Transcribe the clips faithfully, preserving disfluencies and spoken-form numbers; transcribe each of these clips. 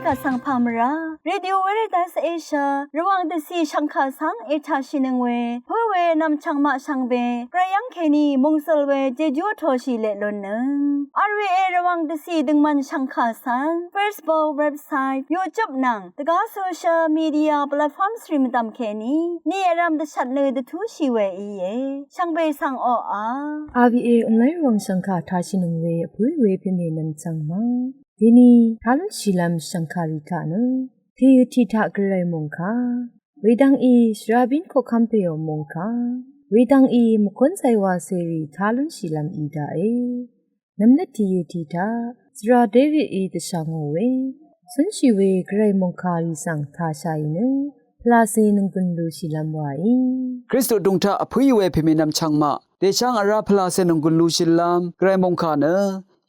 Vsvng pà mvrá Radio Veritas Asia Rvwàng dvcì shv̀ngkà svng ètàshìnøng we pǿ we nv̀mchv̀ng maq shvngbe gvray yv́ng kèní mòngsøl we jejú vtoshì leq lunnøng. R V A Rvwàng dvcì døngmvn shv̀ngkà svng Facebook, website, YouTube nvng dvgá social media platforms rì mvdv̀m kèní ni vrv̄m dvshvt nø dvtúshì we íe. Shvngbe svng oqà R V A online Rvwàng shv̀ngkà tàshìnøng we vpǿ we pèmè nv̀mchv̀ng ma. Deni tá lúnshìlv́m shv̀ngkàrì taq nø tìø tiq taq gvray mòngkà wedvng í shvrabín koqkv́m pèò mòngkà wedvng í mvkúnzay wacèrì tá lúnshìlv́m í daqe. Nv̀mnøt tìø tiq taq svra Davidí dvshà ngò we cúnshì we gvray mòngkàrì svng tàshàì nø pvlacè nònggùn lushìlv́m waí. Kristu vdùng taq vpǿì we pèmè nv̀mchv̀ng maq dèsháng vrá pvlacè nònggùn lushìlv́m gvray mòngkà nø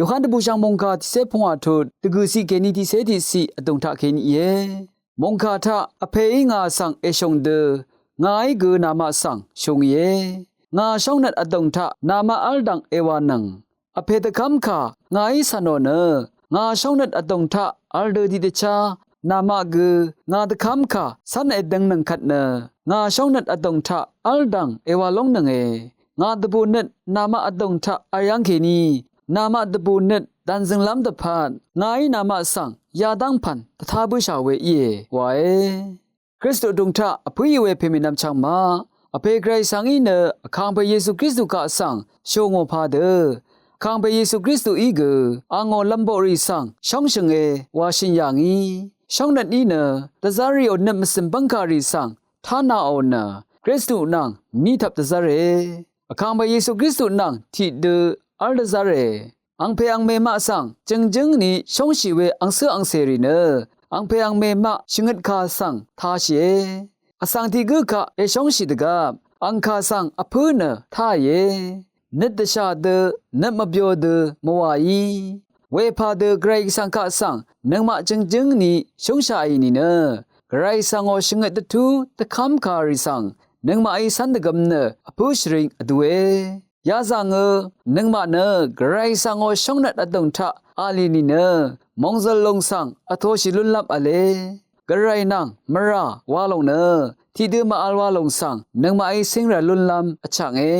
Yohan dvbùshv̀ng mòngkà tiqcé pungwà tut dvgø̀ciq kèní tiqcé tiqciq vdùng taq kèní íe. Mòngkà taq Vpèí ngà svng èshùng dø ngàí gø namaq svng shùng íe. Ngà shóngnøt vdùng taq namaq v́l dv̀ng èwànøng. Vpè dvkv́mkà ngàí cv̀nò nø ngà shóngnøt vdùng taq vl dø tiqdvchá namaq gø ngà dvkv́mkà cv́n èdøngnøng kvt nø ngà shóngnøt vdùng taq v́l dv̀ng èwà lóngnønge. Ngà dvbù nøt namaq vdùng taq vl yv́ng kèní namaq dvbù nøt dv̀nzø̀nglv́m dvpvt ngàí namaq svng yadv́ng pv̀n dvtá bǿshà we íe wae. Kristu vdùng taq vpǿì we pèmè nv̀mchv̀ng maq Vpè gvray svng í nø Vkàngpè Yesu Kristu kaq svng shòngò padø Vkàngpè Yesu Kristuí gø angò lv̀mboqrì svng shóngshø̀nge wa shø̀n yà ngí. Shóngnøt í nø dvzv́rrìò nøt mvcø̀m bv́ngkàrì svng tánaqò nø Kristu nvng mní tvp dvzv́re. Vkàngpè Yesu Kristu nvng tiqdø v́l dvzv́re. Angpè angmè maq svng jø̀ngjǿng ni shóngshì we angcǿ angcèrì nø angpè angmè maq shvngøtkà svng tāshìe. Vsvng tiq gǿ kaq èshóngshì dvgvp angkà svng vpǿ nø táìe. Nøt dvshà dø nøt mvbyo dø mvwàí. Wepà dø gvray svng kaq svng nøngmaq jø̀ngjǿng ni shúngshaqì nìnø gvray svngò shvngøt dvtú dvkv́mkàrì svng nøngmaqí cv́n dvgøm nø vpǿ shvring vdue. Yazangø nøngmaq nø gvray svngò shóngnøt vdùng taq a lì nìnø mòngzø̀l lùng svng vtōshì lúnlv́m v̄le. Gvray nvng mvrà wa lòng nø tiqdø màvl wa lòng svng nøngmaqí cíngrv̀l lúnlv́m vchv̀nge.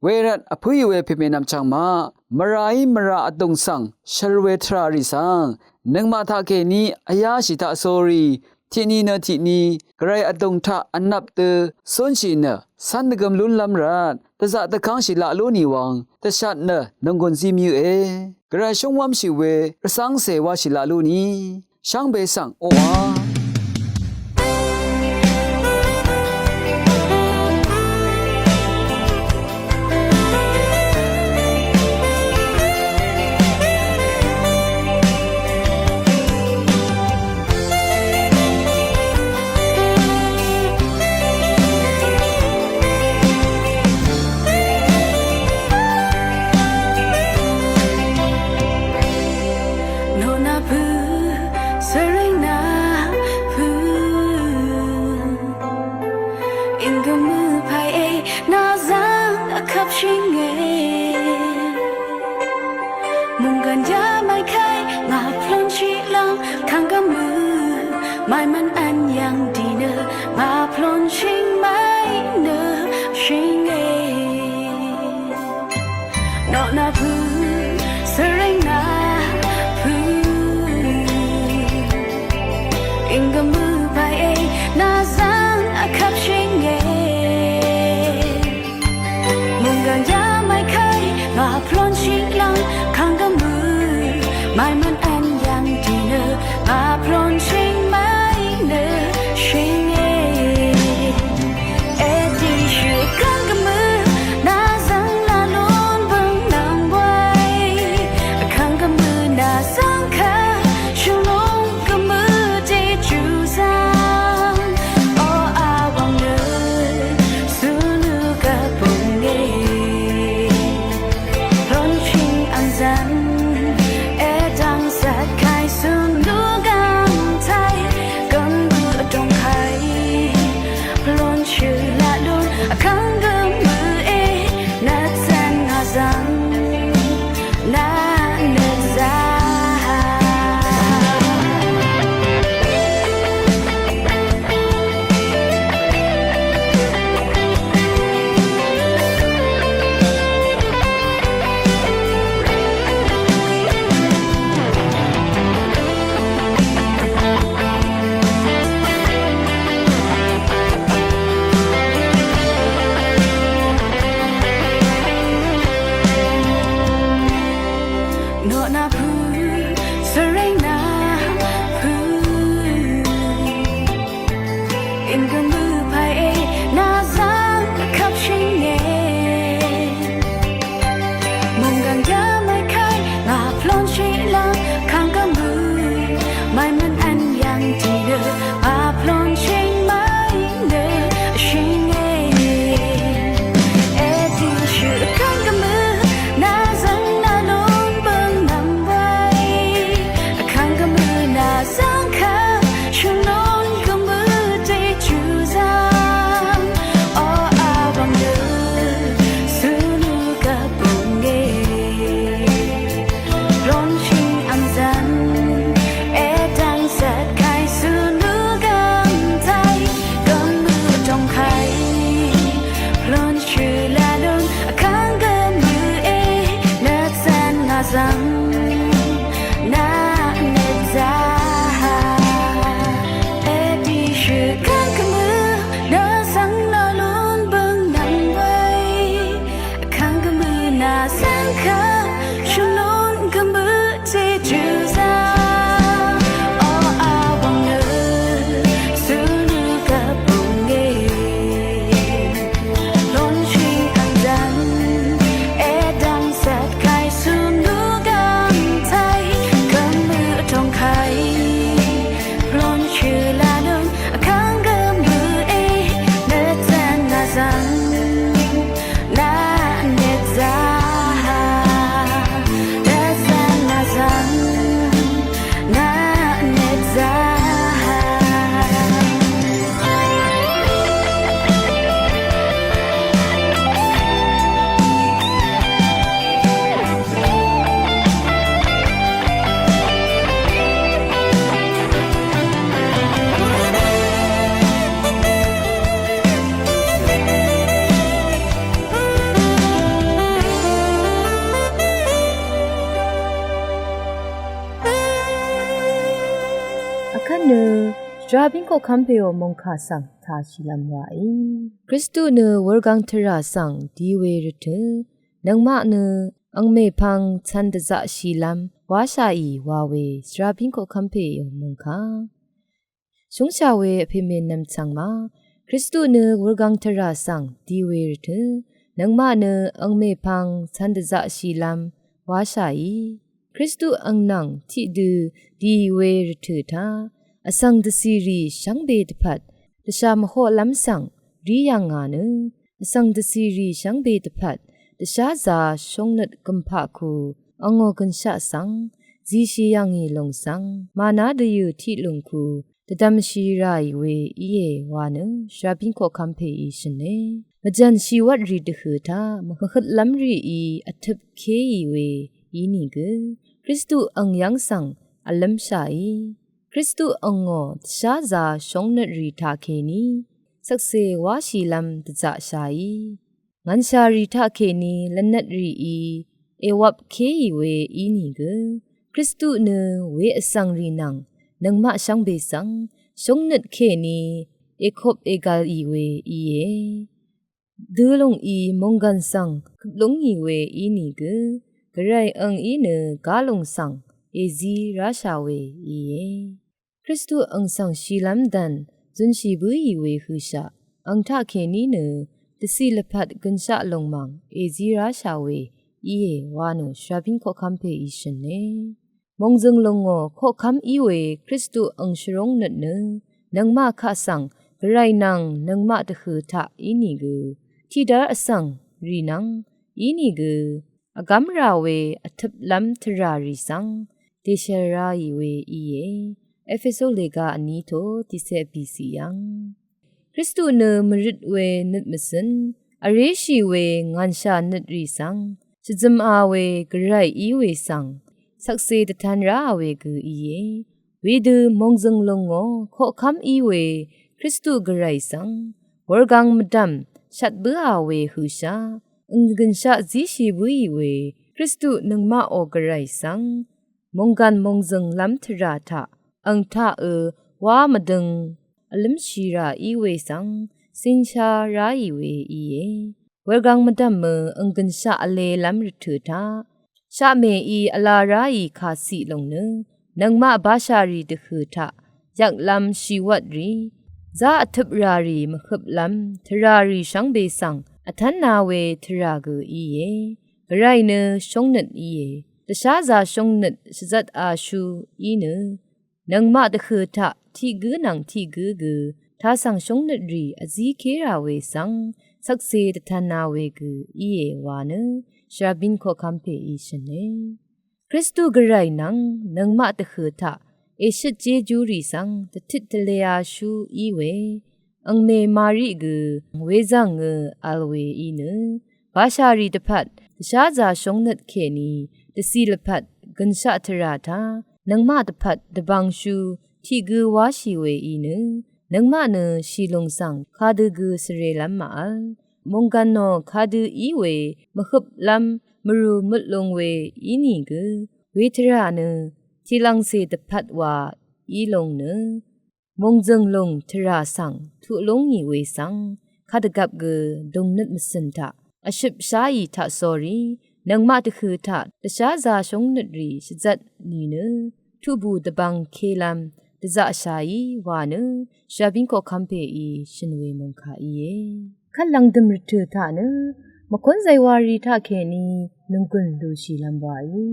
Wervt vpǿì we pèmè nv̀mchv̀ng maq mvràí mvrà vdùng svng shøl we tvràrì svng nøngmaq taqkèní vyáshì taqsórí tiqni nø tiqni gvray vdùng taq vnvp dø cúnshì nø cv́n dvgøm lúnlv́m rvt dvzaq dvkv́ngshì laq lú nì wvng dvshat nø nònggùn zí mvyǿe. Gvray shúngwv́mshì we rvcv́ngcè washì laq lú nì shvngbe svng oqà Nona pø̄ svrøng na pø̄. Ing gø mø pay e na zang a kapshing e. Munggan ya mai kai nga plon chi lang kang gø mø mai man an yang di nø nga plon ching mai nø shing e. Nona pø̄ svrøng na pø̄. Ing gø mø pay e na zang a kapshing e. Munggan ya mai kai nga plon ching lang kang gø mø mai man an yang di nø nga plon ching mai nø shing e. Edi shø kang gø mø na zang la lon bøng nang wai. Kang gø mø na zang ka shø long gø mø de ju Vkvt nø shvrabín koqkv́m pèò mòngkà svng tashìlv́m wàí. Kristu nø wurgang tvrà svng di we rvtø̀, nøngmaq nø angmèpvng cv̄n dvzaqshìlv́m wáshàì wa we shvrabín koqkv́m pèò mòngkà. Shúngshà we vpèmè nv̀mchv̀ng ma, Kristu nø wurgang tvrà svng di we rvtø̀, nøngmaq nø angmèpvng cv̄n dvzaqshìlv́m wáshàì. Kristu ang nvng tiqdø di we rvtø̀ taq, vsvng dvcìrì shvngbe dvpvt dvshà mvhoqlv́m svng rí yv̀ngà nø, vsvng dvcìrì shvngbe dvpvt dvsházā shóngnøt gø̀mpaqku angò gø̀nshaq svng zishì yv̀ngì lòng svng màná dvyø̀ tiq lùngku dvdvmshi ràì we íe wa nø shvrabín koqkv́m pèí shø̀ne. Mvjv̀n shìwvtrì dvhø̀ taq mvhøtlv́m rìí vtøp kéì we ínìgø, Kristu ang yv́ng svng vlǿmshàì. Kristu angò dvsházā shóngnøtrì taqkèní shvkse wáshìlv́m dvzaqshàì. Ngv̀nshàrì taqkèní lvnøtrìí èwvp kéì we ínìgø, Kristu nø we vsvngrì nvng nøngmaq shvngbe svng shóngnøt kèní èkop ègv̀lì we íe. Dølùngí mònggv̀n svng køplúng ngì we ínìgø, Gvray angí nø gálùng svng èzí ráshà we íe. Kristu ang svng shìlv́m dv̀n zønshì bǿì we høshaq, ang taqkèní nø dvcì lvpat gø̀nshaq lòng mv̀ng èzí ráshà we íe wa nø shvrabín koqkv́m pèí shø̀ne. Mòngzø̀ng lùngò koqkv́m í we Kristu ang shvrúng nøt nø, nøngmaq kaq svng Gvray nvng nøngmaq dvhø̀ taq ínìgø, tiqdv́r vsvngrì nvng ínìgø, vgv́m rà we vtøplv́m tvràrì svng dèshv̀l ráì we íe. Epheso lèga vní to tiqcé vbìcì yv̀ng. Kristu nø mvrøt we nøt mvzøn, vréshì we ngv̀nshà nøtrì svng shvzøma we Gvray í we svng shvkse dvtan ráà we gø íe. Wedø mòngzø̀ng lùngò koqkv́m í we Kristu Gvray svng wurgang mvdv̀m shvt bǿà we høshaq, ang gø̀nshaq zíshì bǿì we Kristu nøngmaqò Gvray svng mònggàn mòngzø̀nglv́m tvrà taq ang taqø wá mvdøng vlǿmshì rà í we svng cíngshá ráì we íe. Wurgang mvdv̀mø ang gø̀nshaq vlelv́m rvtø̀ taq shaqmèí vla ráì kàciq lòng nø, nøngmaq bashàrì dvhø̀ taq yvklv́m shìwvtrì, zá vtøpràrì mvhøplv́m tvràrì shvngbe svng vtv́nā we tvrà gø íe. Gvray nø shóngnøt íe. Dvsházā shóngnøt shvzvt ashú í nø, nøngmaq dvhø̀ taq tiq gǿ nvng tiq gǿ gø tasv̀ng shóngnøtrì vzíké rà we svng shvkse dvtv̄nā we gø íe wa nø shvrabín koqkv́m pèí shø̀ne. Kristu Gvray nvng nøngmaq dvhø̀ taq èshøt jejurì svng dvtit tvlē ashú í we angmè Mari gø wezv̀ngø vl we í nø, bashàrì dvpvt dvsházā shóngnøt kèní dvcì lvpat gø̀nshaq tvrà taq nøngmaq dvpvt dvbvngshú tiq gǿ wáshì we í nø, nøngmaq nø shìlùng svng kadø gø svrelv́m màvl, mònggànò kadø í we mvhøplv́m mvrù møtlung we ínìgø, we tvrà nø tiqlv̀ngcè dvpvt wa í lùng nø, mòngzø̀ng lùng tvrà svng tuq lú ngì we svng kadvgvp gø dùngnøt mvcø̀n taq vshøpsháì taqsórí nøngmaq dvhø̀ taq dvsházā shóngnøtrì shvzvt nìnø tuqbù dvbvng kélv́m dvzaqshàí wa nø shvrabín koqkv́m pèí shø̀n we mòngkà íe. Kvt lv̀ngdø̀m rvtø̀ taq nø mvkúnzay warì taqkèní nònggùn lushìlv́m waí.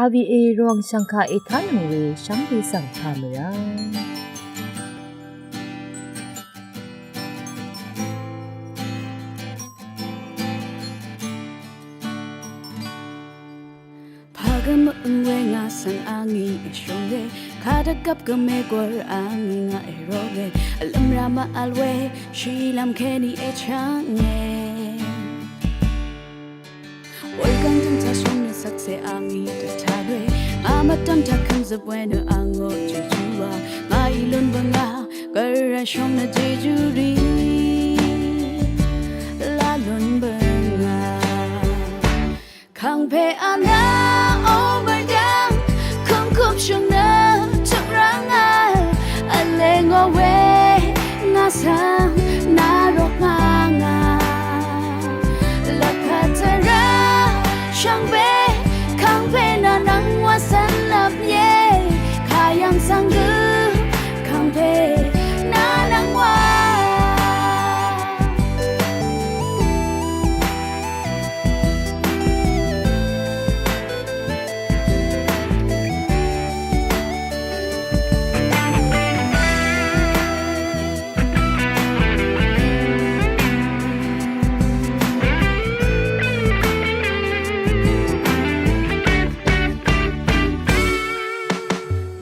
R V A Rvwàng shv̀ngkà ètánøng we shvngbe svng pà mø̀rá. Pà gø mø̀ng we ngà svng angí èshónge, kadvgvp gø mègwvr angí ngà èrónge, vlǿmrá màvl we shìlv́m kèní èchv́nge. Wurgang tø̀m taq shóngnøt shvkse angí dvtaq we, ngà mvdv̀m taq kø̀mzøp we nø angò jejúà, ngàí lún bø̀ngà, gvray shóngnøt jejúrì lá lún bø̀ngà. Kàngpè anà ò mvrdv̀ng, kø̀mkøp shóngnøt tø̀m rvngà. Tang na rok nganga. Lvpat tvrà shvngbe kangpe na nvng wa svnlvp ye. Kayang svnggø kangpe na nvng wa.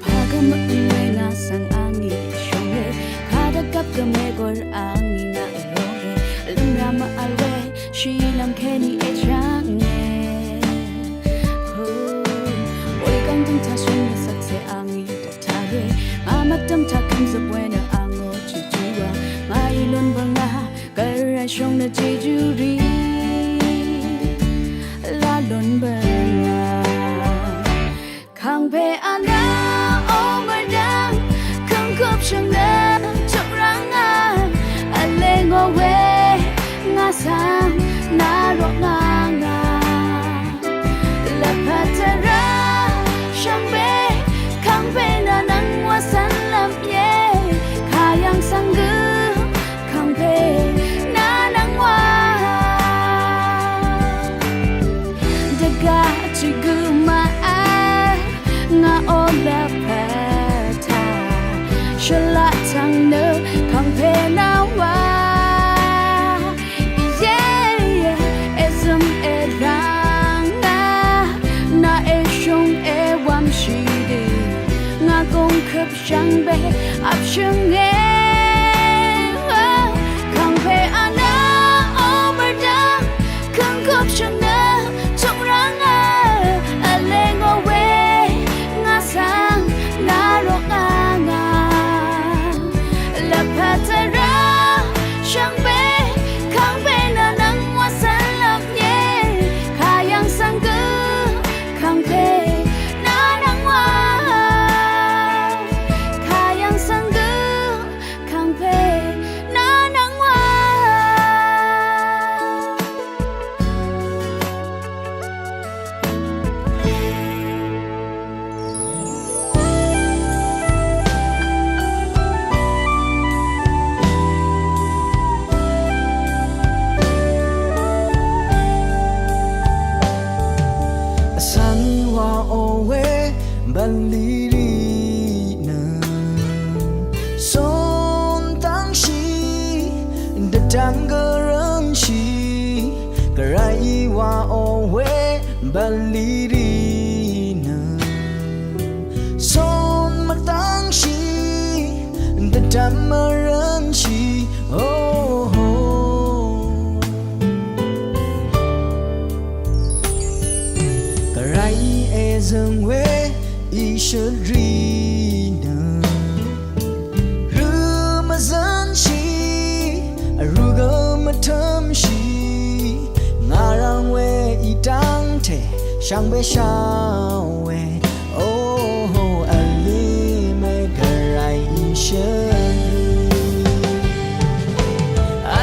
Pagø mø-øn we ngà svng angí shvngbe, kadvgvp gø megor angí ngà èròe, lúnra mv-vl we shìlv́m kèní èchv́nge. Ho, we gv̀ng dø̀ng taq shvngbe svkse angí dvtaq ye, ngà mvdv̀m taq kø̀m zøp we nø angó jejú wa, ngàí lún bø̀ngà, gvray shóng nø jejú rì, la lún bø̀ngà. Kangpe ana o mvrdv̀ng, køngkøp shvngbe tøp rvngà, vle ngò we ngà svng na rok nganga. Lvpat tvrà shvngbe kangpe na nvng wa svnlvp ye, kayang svnggø kangpe na nvng wa. Dvgaq tø gø mv-vl ngà o lvpat taq shvlaq tvng nø kangpe na wa. Ye, ye, èzø̀m èrv̀ng ngà, nà èshúng èwv̀m shìdø, ngà gùngkøp shvngbe vpshø̀nge. Kangpe ana o mvrdv̀ng, køngkøp shvngbe tøp rvngà, vle ngò we ngà svng na rok nganga. Lvpat tvrà shvngbe kangpe na nvng wa svnlvp ye, kayang svnggø kangpe na nvng wa. Kayang svnggø kangpe na nvng wa. Vsvng wa o we bv̀nlì rì nø, cún tv́ngshì dvdv̀m gv́ rø̄nshì, Gvray wa o we bv̀nlì rì nø, cún mvtv́ngshì dvdv̀m mvrø̄nshì, oho. Gvray èzø̀ng we ìshøt rì nø, rø mvzø̄nshì, vrū gø mvtø̄mshì, ngà rv̀ng we í dv́ngte shvngbe shá we. Oho, vlí mè Gvray ìshøt rì.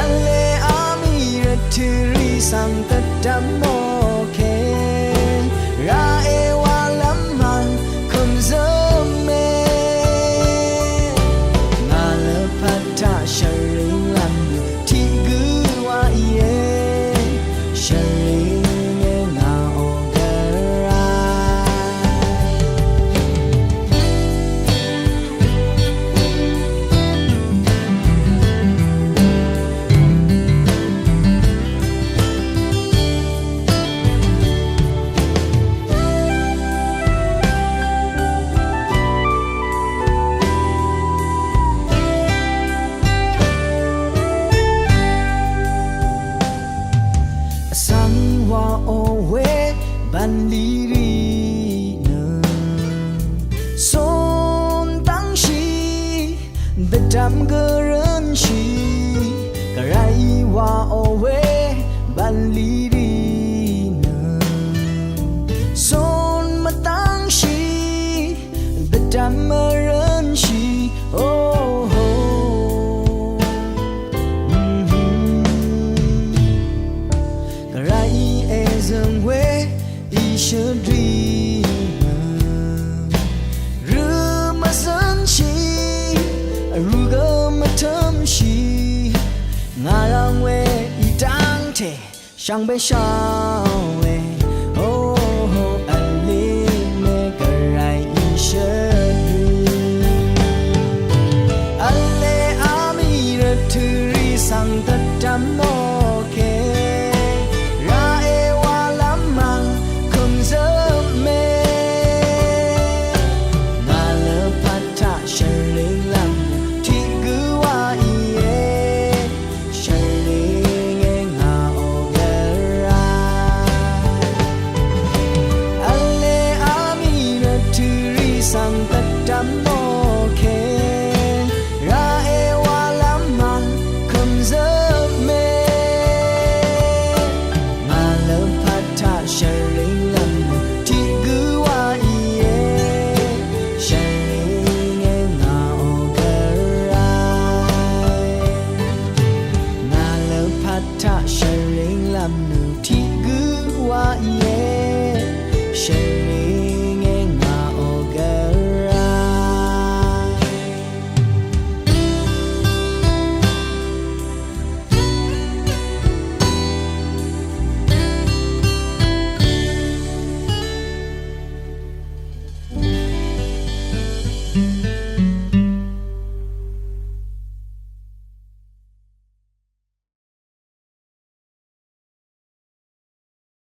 Vle amì rvtø̀ rì svng dvdv̀m mò ke. Ra èwà lv́m mv̀ng kø̀m zø̄m mè. Ngà lvpat taq shvring lv́m tiq gø wa íe. Shvring e ngà o Gvray. Vsvng wa o we bv̀nlì rì nø, cún tv́ngshì dvdv̀m gv́ rø̄nshì, Gvray wa o we bv̀nlì rì nø, cún mvtv́ngshì dvdv̀m mvrø̄nshì, oho. Shvngbe shv̀l